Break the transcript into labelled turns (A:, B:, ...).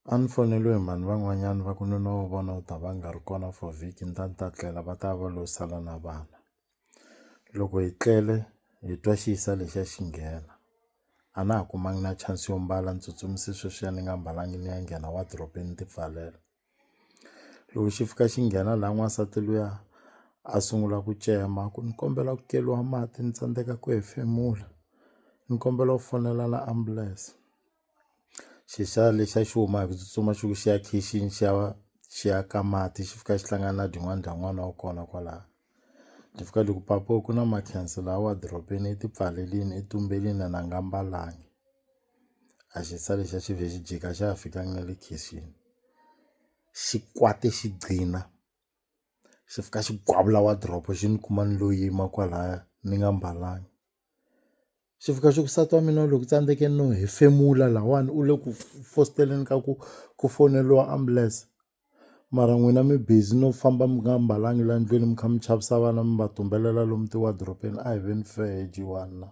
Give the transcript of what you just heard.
A: A ni foneliwe hi mhani van'wanyana va ku nuna wa vona u ta va nga ri kona for vhiki ni ta ni ta tlela va ta va lo sala na vana. Loko hi tlele hi twa xisa lexiya xi nghena a na ha kumanga na chance yo mbala ni tsutsumise sweswiya ni nga mbalangi ni ya nghena wadiropeni ni ti pfalela. Loko xi fika xi nghena laha n'wansati luya a sungula ku cema a ku ni kombela ku keriwa mati ni tsandzeka ku hefemula ni kombela u fonela na ambulense. Xi lexiya xi huma hi ku tsutsuma xi ku xi ya khixini xi ya xi ya ka mati xi fika xi hlangana na dyin'wani dya n'wana wa kona kwalaya. Dyi fika dyi ku papaw ku na Makhensa laha wadiropeni i ti pfalerile i tumberile ene a nga mbalangi. A xisa lexiya xi vhe xi jika a xa ha fikanga na le khixini xi kwate xi gcina xi fika xi gqvabula wadiropo xi ni kuma ni lo yima kwalaya ni nga mbalanga. Xi fika xi ku nsati wa mina u le ku tsandzekeni no hefemula lahawani u le ku fositeleni ka ku ku foneliwa ambulense mara n'wina mi busy no famba mi nga mbalanga la ndlwini mi kha mi chavisa vana mi va tumbelela lomu tiwadirobeni a hi veni fair he na.